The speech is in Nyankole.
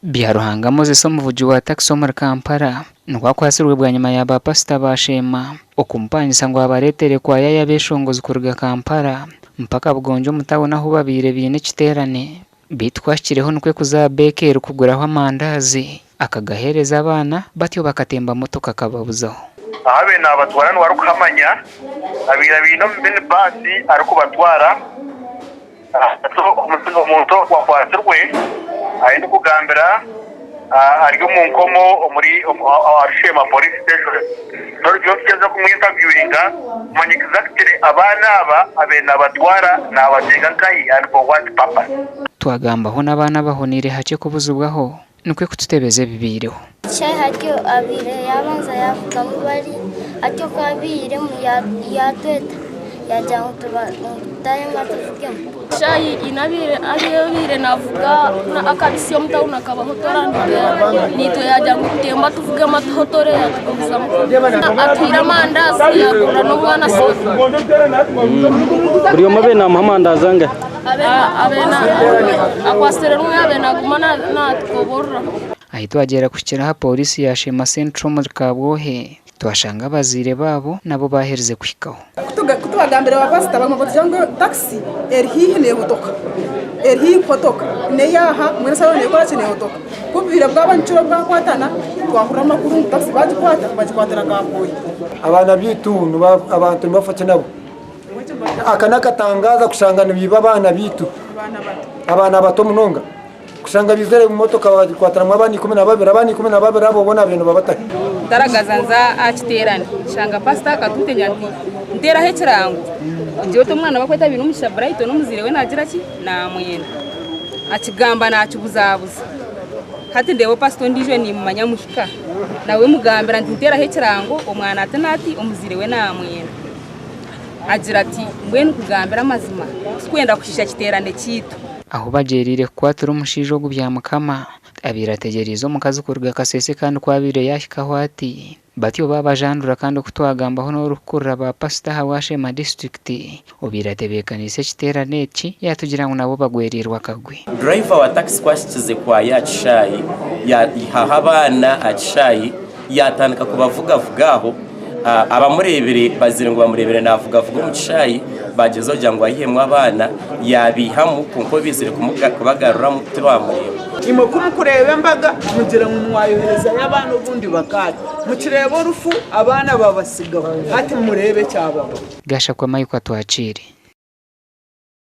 Byaruhanga Moses omuvugi wa takisi omuri Kampala nikwo akwatsirwe bwanyima ya ba pasita ba Sheema okumupangisa ngu abareetere kwaya y'abeshongozi kuruga Kampala mpaka Bugongi omu tauni ahu babaire baine ekiteerane. Beitu ku ahikireho nikwo kuza aha beekeeri kuguraho amandaazi akagaheereza abaana batyo bakatemba motoka akababuzaho. Ahu abaire naabatwara niwe arikuhamanya, abaire abaine omu mini baasi arikubatwara. Omuntu ogwo akwatsirwe ahu ndikugambira ari omu nkomo omuri Rushema Police Station. Turiyo nitugyezaho kumwintavyuwinga kumanya exactly abaana aba abaire nabatwara nabateeka nkahi and for what purpose. Twagambaho n'abaana abahoniire hakye kubuzibwaho nikwo kututebeza ebibaireho. Shaaha atyo abaire yaabanza yaavugamu bari, atyo ku abairemu yaatweta yaagira ngu tutaahemu atuvugemu. Shaaha ina abaire naavuga akabisya omu tawuni akabahotora naitwe yaagira ngu tutembe atuvugemu atuhotore yatugumizamu atuhaire amandaazi yaagurira n'omwana soda. Buri omwe abaire naamuha amandaazi angahi? Akwatsire rimwe abaire naaguma naatukoborora. Ahi twagyera kuhikira aha pooriisi ya Sheema Central omuri Kabwohe, twashanga abazaire baabo nabo baaherize kuhikaho. Ku tubagambira ba pasita baguma nibatugira ngu takisi eri haihi neehotoka, eri haihi kuhotoka n'eyaaha mbwenu esaaha yoona neekora ki neehotoka. Ku obwire bwaba nikiro bwakwatana twahurira amakuru ngu takisi baagikwata bagikwatira Kabwohe. Abaana baitu abantu nibafa ki nabo? Aka n'akatangaaza kushanga nibiiba abaana baitu, abaana bato munonga. Kushanga baizire omu motoka bagikwatiramu abaana 12, abaana 12 abo boona babaire nibabatahi? Ntaragaza nza aha kiteerane nshanga pasita akatuntenya nti nteeraho ekirango ogire oti omwana bakweta Bainomugisha Brighton omuzaire we naagira ki naamwenda akigamba naakibuzabuza hati ndeeba pasita ondiijo nimumanya muhika nawe mugambira nti nteeraho ekirango omwana ati naati omuzaire we naamwenda agira ati mbwenu kugambira amazima tikwenda kushiisha kiteerane kyaitu. Ahu bagyereire kukwatira omushaija ogu Byamukama abaire ategyereize omukazi kuruga Kasese kandi ku abaire yaahikaho ati, batyo baabajandura kandi oku twagambaho n'orikukurira ba pasita aha Bwashema disiturikiti obaire atebeekaniise ekiteerane eki yaatugira ngu nabo bagwereirwe akagwe. Durayiva wa takisi ku ahikize kwaya aha kishaayi yaihaho abaana aha kishaayi yaatandika kubavugavuga aho. Abamureebire bazire ngu bamureebire naavugavuga omu kishaayi baagyezaho kugira ngu aihemu abaana yaabaihamu kwonka obu baizire kubagaruramu tibaamureeba. Imwe ku mukureeba embaga mugira ngu mwayoherezayo abaana obundi bakaarya. Mukireeba orufu abaana babasigaho. Hati mureebe ekyababaho. Gashakwa Mike Atwakiire.